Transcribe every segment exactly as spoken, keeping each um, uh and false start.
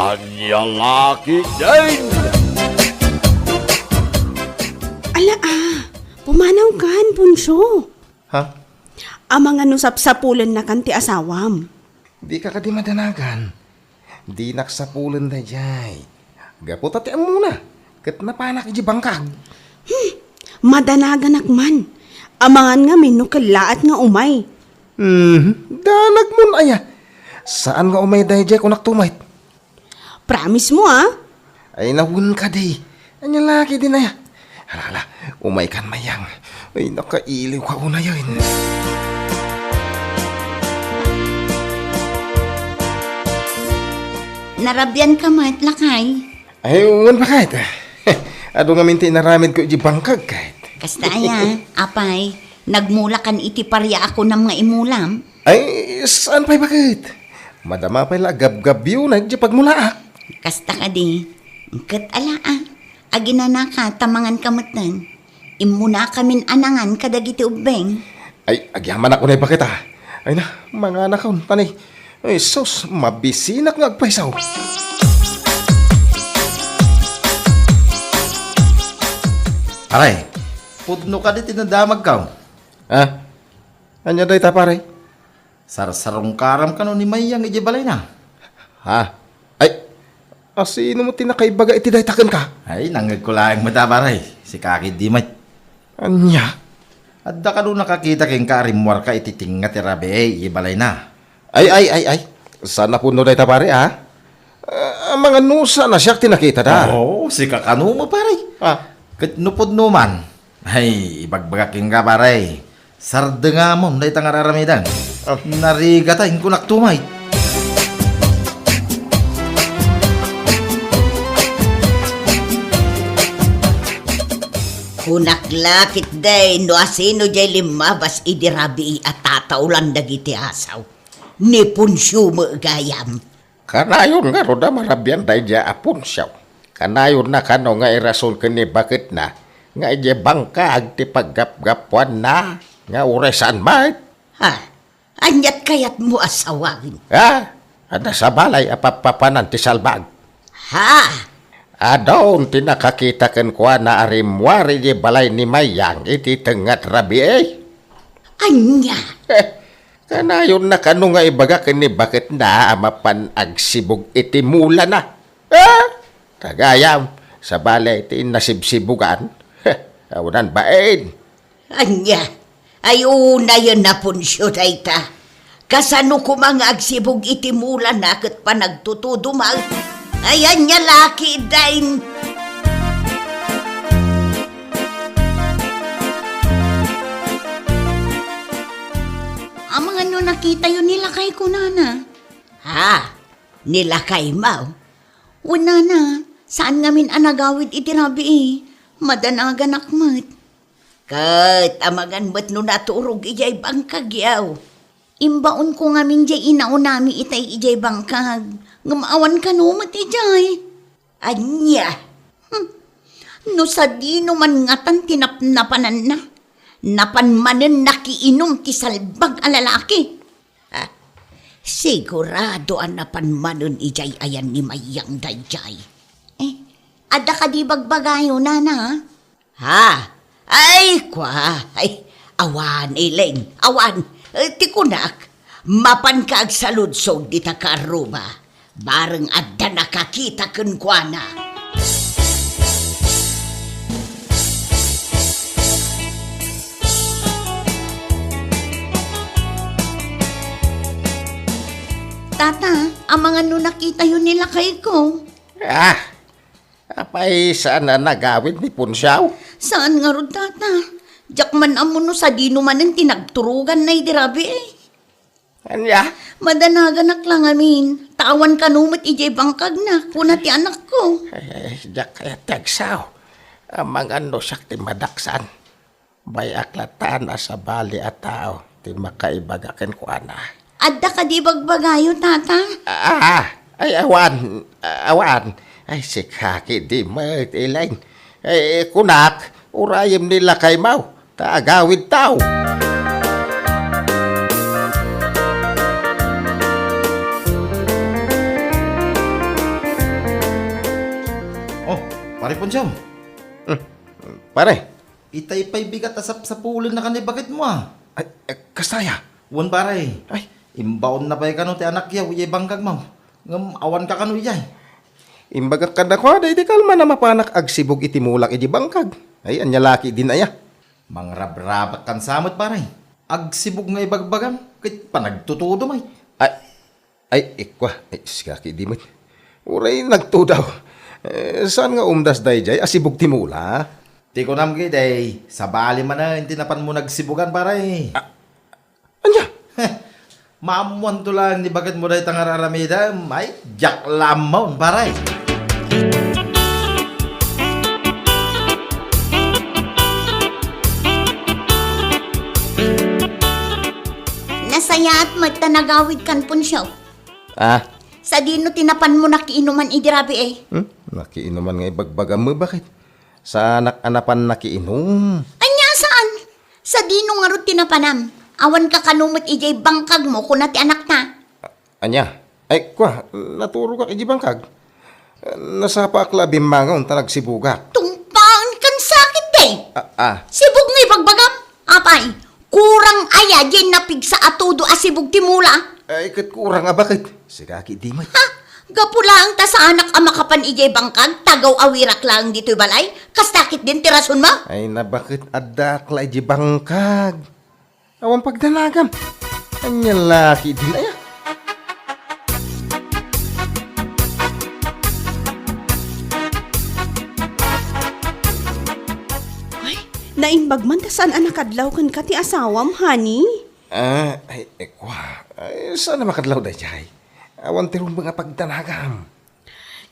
Ania la ketdin? Ala, a, pumanawkan, Poncio. Ha? Amangan no sapsapulennakan ti asawam. Dika kadi madanagan. Dinak sapulen daydiay. Gapu ta ti ammona, ket napanak idiay bangkag. Hmm, madanaganak man. Amangan ngamin no kellaat nga umay. Hmm, danagmon aya. Saan nga umay daydiay, kunak tumayt. Promise mo, a? Ay, nawen kadi. Ania la ketdin aya? Ala, ala, umaykan, Mayang. Ay, nakailiwka unayen. Narabianka met, lakay? Ay, wen, baket. Adu ngamin ti inaramidko idiay bangkag, ket. Kasta aya, apay, nagmulakan iti paria a kunam nga imulam? Ay, saan pay, baket? Madama pay la a gabgabio na idiay pagmulaak. Kasta kadi, ket ala, a, aginanaka ta manganka metten. Immunakamin a nangan kadagiti ubbing. Ay, agyamanak unay, baket, a. Ay na, manganakon, tani. Ay, sus, mabisinak nga agpayso. Aray, pudno kadi ti nadamagko. Ha? Ania dayta, pare? Sarsarungkaram kano ni Mayang idiay balayna? Ha? Ay, asino met ti nakaibaga iti dayta kenka? Ay, nangngegko laeng met a, pare. Sika ketdi met. Ania? Adda kano nakakita kenka a rimmuarka iti tengnga ti rabii idiay balayna? Ay, ay, ay, ay. Saan a pudno dayta, pare, a? Ah, amangan no saan a siak ti nakitada. Oo, sika kano met, pare. Ah. Ket no pudno man, ay, ibagbagak kenka, pare. Sardengamon dayta nga ar-aramidem. Ah. Narigata, inkunak tumayt. Kunak la ketdi no asino diay limmabas idi rabii a tataolan dagiti asaw. Ni Poncio met gayam. Kanayon ngarud a marabian daydiay a Poncio. Kanayonna kano nga irason ken ni baketna nga idiay bangkag ti paggapgapuanna nga uray saan met. Ha? Aniat kayatmo a sawen? Ha? Adda sa balay a pappapanan ti salbag. Ha? Adun ti nakakita kenkuana a rimmuar idiay balay ni Mayang iti tengnga ti rabii. Ania? Eh, kanayonna kano nga ibaga ken ni baketna a mapan agsibug iti mulana. Ah, ta gayam, sabali ti innasibsibugan. Awanan bain. Ania? Ay, unayen a Poncio dayta. Kasano koma nga agsibug iti mulana ket panagtutudo met? Ay, ania la ketdin? Amangan no nakitayo ni lakay kunana. Ha? Ni lakaymo? Wen nana, saan ngamin a nagawid iti rabii. Madanaganak met. Ket amangan met no naturog idiay bangkagyo. Imbaonko ngamin diay inaunami itay idiay bangkag, ngem awan kano met idiay. Ania? Hmm. No sadino man ngatan ti napnapananna, napan manen nakiinum ti salbag a lalaki. Ah, sigurado a napan manen idiay ayan ni Mayang daydiay. Eh, adda kadi bagbagayo, nana? Ha? Ay, kua, ay, awan, Ileng, awan. Eh, ti kunak, mapanka agsaludsod dita kaarruba. Bareng adda nakakita kenkuana. Tata, amangan no nakitayo ni lakayko. Ah, apay saan a nagawid ni Poncio? Saan ngarud, tata. Diak man ammo no sadino manen ti nagturoganna idi rabii. Ania? Madanaganak la ngamin. Ta awan kano met idiay bangkagna, kuna ti anakko. Ay, ay, diak kayat ti agsaw. Amangan no siak ti madaksan. Bay-ak latan a sabali a tao ti makaibaga kenkuana. Adda kadi bagbagayo, tata? Ah, ay, awan, awan. Ay, sika ketdi met, Ileng. Ay, kunak, urayem ni lakaymo. Ta agawidtaw. Ay, Poncio. Hmm. Pare. Itay pay bigat a sapsapulenna ken ni baketmo, a. Ay, eh, kasta aya? Wen, pare. Ay. Imbaonna pay kano ti anakyo idiay bangkagmo. Ngem awanka kano idiay. Imbagak kadakuada iti kalman a mapanak agsibug iti mulak idiay bangkag. Ay, ania la ketdin aya? Mangrabrabakkan sa met, pare. Agsibug nga ibagbagam, ket panagtutudo met. Ay, ay, ikua, ay, sika ketdi met. Uray nagtudaw. Eh, saan nga umdas daydiay a sibug ti mula? Ti kunam ketdi, sabali manen ti napanmo nagsibugan, pare. Ah, ania? Maammoanto laeng ni baketmo dayta nga ar-aramidem. Ay, diak la ammo, pare. Nasayaat met ta nagawidkan, Poncio. Ah? Sadino ti napanmo nakiinuman idi rabii, eh? Hmm? Nakiinuman nga ibagbagam met, baket? Saanak a napan nakiinum. Ania, saan? Sadino ngarud ti napanam? Awanka kano met idiay bangkagmo, kuna ti anakna. Ania? Ay, kua, naturogak idiay bangkag. Nasapaak la a bimmangon ta nagsibugak. Tungpaenkan sa ketdi! Ah, ah. Sibug nga ibagbagam? Apay, kurang aya diay napigsa a tudo a sibug ti mula? Ay, ket kurang a baket. Sika ketdi met. Ha? Gapu laeng ta saanak a makapan idiay bangkag, tagaw-awirak laeng ditoy balay? Kasta ketdin ti rasonmo? Ay, nabaket, addaak la idiay bangkag. Awan pagdanagam. Ania la ketdin aya? Ay, naimbag man ta saan a nakadlaw kenka ti asawam, honey? Ah, ay, eh, kua. Ay, saan a makadlaw daydiay? Awan ti rumbeng a pagdanagam.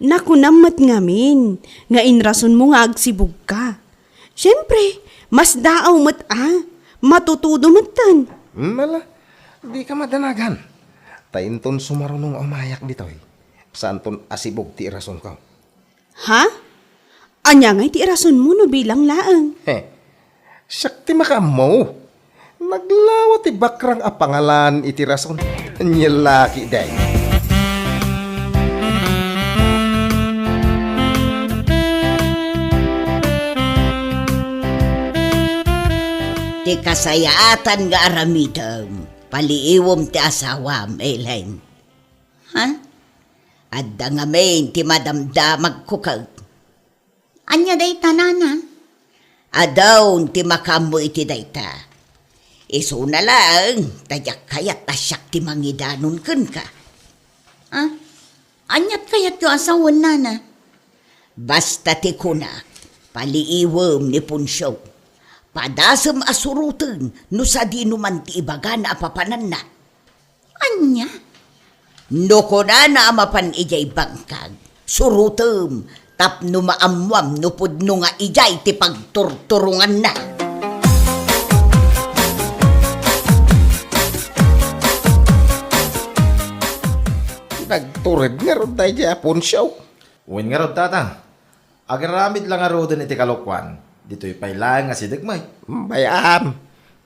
Nakunam met ngamin nga inrasonmo nga agsibugka. Siempre, masdaaw met a, matutudo metten. Hmm, ala, dika madanagan. Ta inton sumaruno nga umayak ditoy, saanton a sibug ti irasonko. Ha? Ania ngay ti irasonmo no bilang laeng? He, siak ti makaammo. Naglawa ti bakrang a pangalan iti rason. Ania la ketdi. Ti kasayaatan nga aramidem, paliiwem ti asawam, Elaine. Ha? Adda ngamin ti madamdamagko ket. Ania dayta, nana? Adun ti makaammo iti dayta. Isuna laeng, ta diak kayat a siak ti mangidanon kenka. Ah? Aniat kayatyo a sawen, nana? Basta ti kunak, paliiwem ni Poncio. Padasem a suroten no sadino man ti ibagana a papananna. Ania? No kunana a mapan idiay bangkag, surotem tapno maammuam no pudno nga idiay ti pagturturonganna. Nagtured ngarud daydiay a Poncio. Wen ngarud, tata. Agaramid la ngaruden iti kalokuan, ditoy pay laeng a sideg met. Bay-am,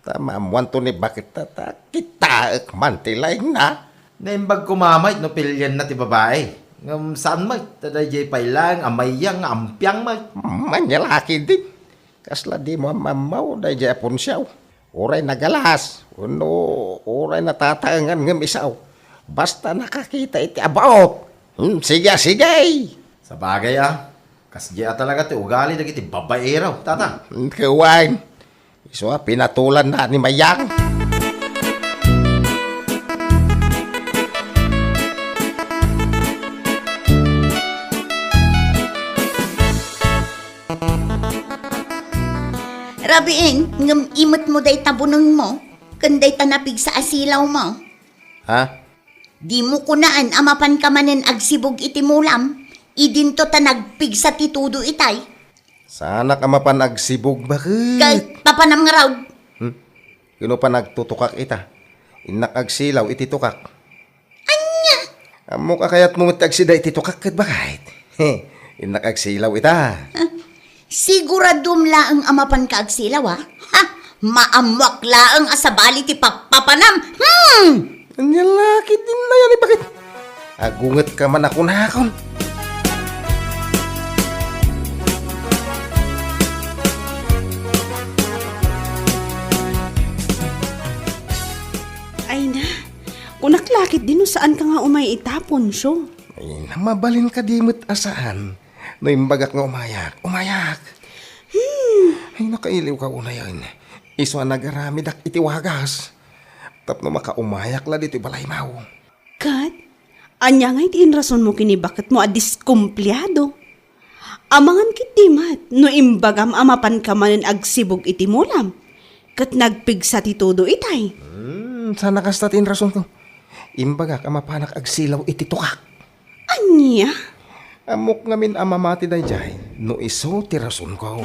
ta maammoanto ni baket ta, ta kitaek man ti laingna. Naimbag koma met no pilienna ti babai, ngem saan met, ta daydiay pay laeng a mayang nga ampiang met. Ania la ketdin. Kasla dimo am-ammo daydiay a Poncio. Uray nagalas, wenno uray natataengan ngem isaw. Basta nakakita iti abaot. Hmm, sige, sige. Sabagay a, kasdiay a talaga ti ugali dagiti babaero, tata. Hmm, kewan. Isu a pinatulanna ni Mayang. Rabiin, ngem imetmo dayta bunengmo, ken dayta napigsa a silawmo. Ha? Dimo kunaan a mapanka manen agsibug iti mulam, idinto ta nagpigsa ti tudo itay. Saanak a mapan agsibug, baket? Ket papanam ngarud. Hmm? Ken no panagtutukak ita, innak agsilaw iti tukak. Ania? Ammok a kayatmo met ti agsida iti tukak ket baket. Innak agsilaw ita. Ah, siguradom laeng a mapanka agsilaw, a? Ha? Maammoak laeng a sabali ti pappapanam. Hmm! Ania la ketdin aya ni baket? Agungetka man a kunakon. Ket di no saanka nga umay ita, Poncio? Ay, mabalin kadi met a saan. No imbagak nga umayak, umayak. Hmm. Ay, nakailiwka unayen. Isu a nagaramidak iti wagas. Tapno makaumayak la ditoy balaymo. Ket, ania ngay ti inrasonmo ken ni baketmo a diskumpliado? Amangan ketdi met no imbagam a mapanka manen agsibug iti mulam, ket nagpigsa ti todo itay. Hmm, saan a kasta ti inrasonko. Imbagak a mapanak agsilaw iti tukak. Ania? Ammok ngamin a mamati daydiay no isu ti rasonko.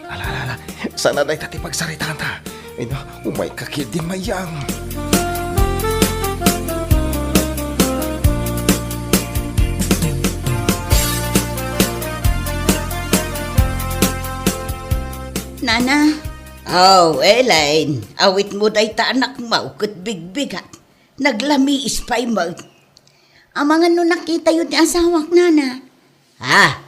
Ala, ala, ala. Saan a dayta ti pagsaritaanta. Ay na, umayka ketdin, Mayang. Nana. Oh, Elaine, awitmo dayta anakmo ket bigbigat. Naglamiis pay met. Amangan no nakitayo ti asawak, Nana. Ah,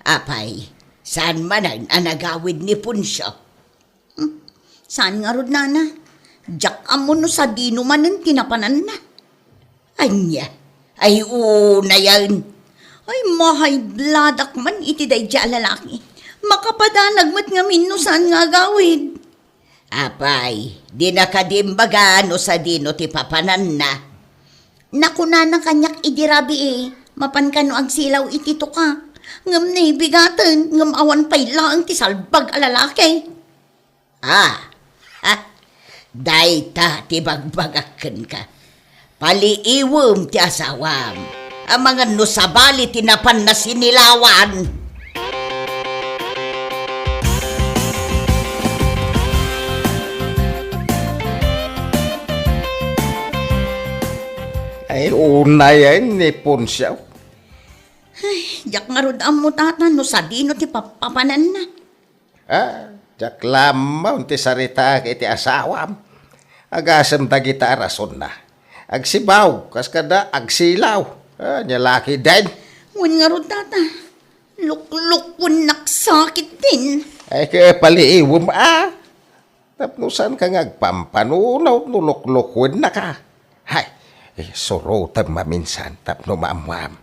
apay, saan manen a nagawid ni Poncio? Hmm, saan ngarud, Nana? Diak ammo no sadino manen ti napananna. Ania? Ay, unayen. Ay, mahaybladak man iti daydiay a lalaki. Makapadanag met ngamin no saan nga agawid. Apay, dina kadi imbaga no sadino ti papananna? Nakunana kaniak idi rabii, mapan kano agsilaw iti tukak. Ngem naibigaten, ngem awan pay laeng ti salbag a lalaki. Ah, ha? Dayta ti bagbagak kenka. Paliiwem ti asawam. Amangan no sabali ti napanna sinilawan. Ay, unayen ni Poncio. Ay, diak ngarud ammo, Tata, no sadino ti papapananna. Ah, diak lammaw ti saritaak iti asawam. Agasem dagita a rasonna. Agsibaw, kas kada agsilaw. Ah, nia la ketdin. Wen ngarud, Tata. Luklukwennak sa ketdin. Ay, ket paliiwem, ah. Tapno saanka nga agpampanunot no luklukwennak, ah. Hay, eh, surotem maminsan tapno maammuam.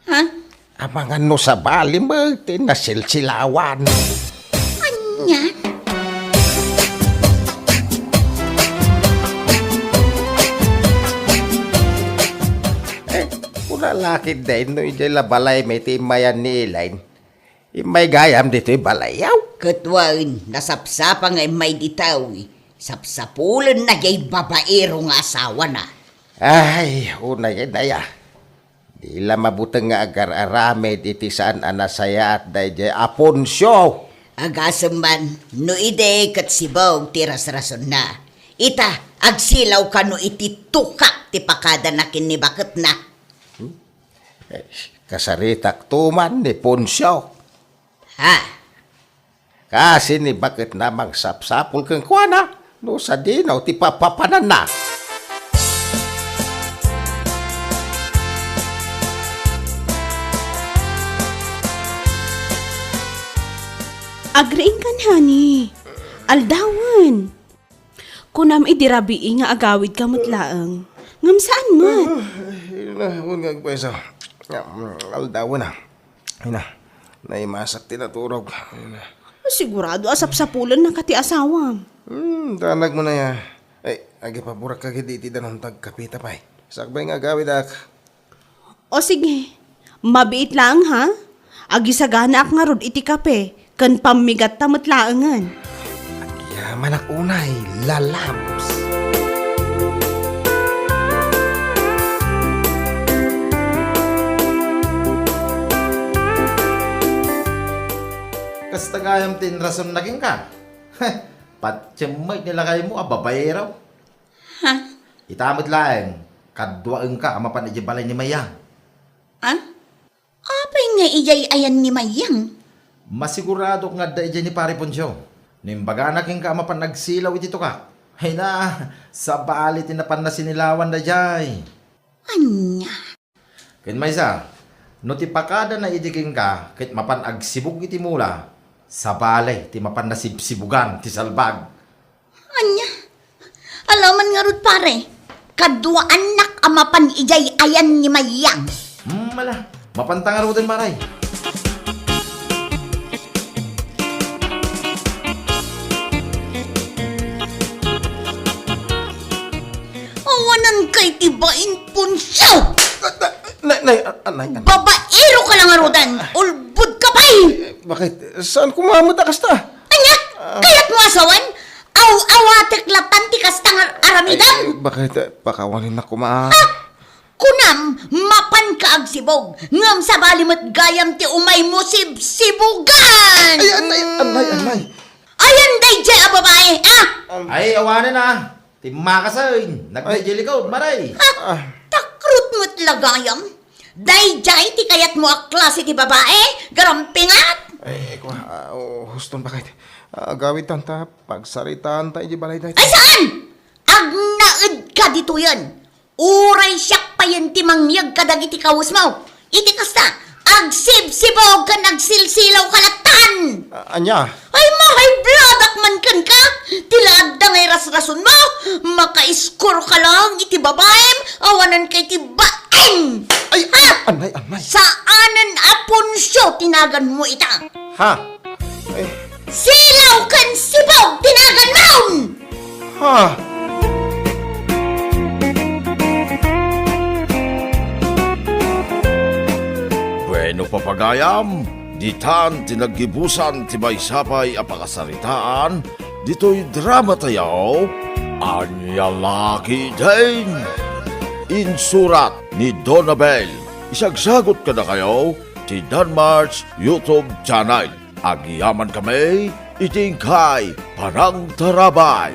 Ha? Amangan no sabali met ti nasilsilawan. Ania? Eh, kuna la ketdin no idiay la balaymi ti immayan ni Elaine. Immay gayam ditoy balayyo. Ket wen, nasapsapa nga immay ditoy. Sapsapulenna diay babaero nga asawana. Ay, unayen aya. Di la mabuteng nga agar-aramid iti saan a nasayaat daydiay a Poncio. Agasem man, no idi ket sibug ti rasrasonna. Ita, agsilaw kano iti tukak ti pakadana ken ni baketna. Hmm? Eh, kasaritak to man ni Poncio. Ha? Kasi ni baketna mangsapsapul kenkuana no sadino ti papapananna. Agriingkan, honey. Aldawen. Kunam idi rabii nga agawidka met laeng. Ngem saan met? Ay, na, wen nga agpayso. Aldawen na. Ay na, naimasak ti naturog. Ay na. Sigurado a sapsapulennaka ti asawam. Hmm, danag mo na ya. Ay, agipaburak ka gid iti danum ta agkapita pay. Sakbay nga agawidak. O sige, mabiit laeng ha? Agisaganaak ngarud iti kape ken pammigatta met laengen. Agyamanak unay, lalams. Kasta gayam ti inrasonna kenka? Patiem met ni lakaymo a babaero. Ha? Ita met laeng, kaduaenka a mapan idiay balay ni Mayang. Ha? Apay nga idiay ayan ni Mayang? Masiguradok nga adda idiay ni Pare Poncio. No imbagana kenka a mapan agsilaw iti tukak. Ay na, sabali ti napanna sinilawan daydiay. Ania? Ken maysa, no ti pakadana idi kenka ket mapan agsibug iti mula, sabali ti mapanna sibsibugan ti salbag. Ania? Alaman ngarud, pare. Kaduaannak a mapan idiay ayan ni Mayang. Hmm, ala. Mapanta ngaruden, Maray. Awanan kay ti bain, Poncio! Nay, nay, ah, nay, ah. Babaero ka lang ngaruden. Ulbod ka pay! Eh, bakit? Saan ko mamita kasta? Anya? Ah. Kayat mo asawan? Aw-awatek latta ti kasta nga aramidam? Ay, bakit? Pakawanin na kuma. Ha? Kunam, mapan ka agsibog, ngem sabali met gayam ti umay mo sibsibogan! Ay, anay, anay, anay. Ayan daydiay a babae, ah! Ay, awanen, ah. Timmakasen, nagdaydiay likod, Maray. Ah, takrot met la gayam. Daydiay ti kayat mo a klase ti babae, garampingat! Ay, kua, ah, oh, huston bakit? Ah, agawid tanta, pagsaritaan ta iti balay dayta. Ay, saan? Agnaed ka ditoyen. Uray siak payen ti mangyeg kadagiti kawesmo. Iti kasta, agsibsibog ken agsilsilaw ka lattan. Ah, anya? Ay, ma-high blood ak man kenka. Ti la adda nga irasrasonmo, makaiskor ka lang iti babaem, awanan kay ti baeng. Ay, ha? Anay, anay. Saanen a Poncio ti naganmo ita. Ha? Eh. Silaw ken sibog ti naganmon! Ha? Bueno, papagayam, ditan ti naggibusan ti maysa pay a pakasaritaan ditoy drama tayo, Ania La Ketdin. Insurat ni Donabel, isagsagut kadakayo ti Danmark's YouTube channel. Agyamankami iti inkay panangtarabay.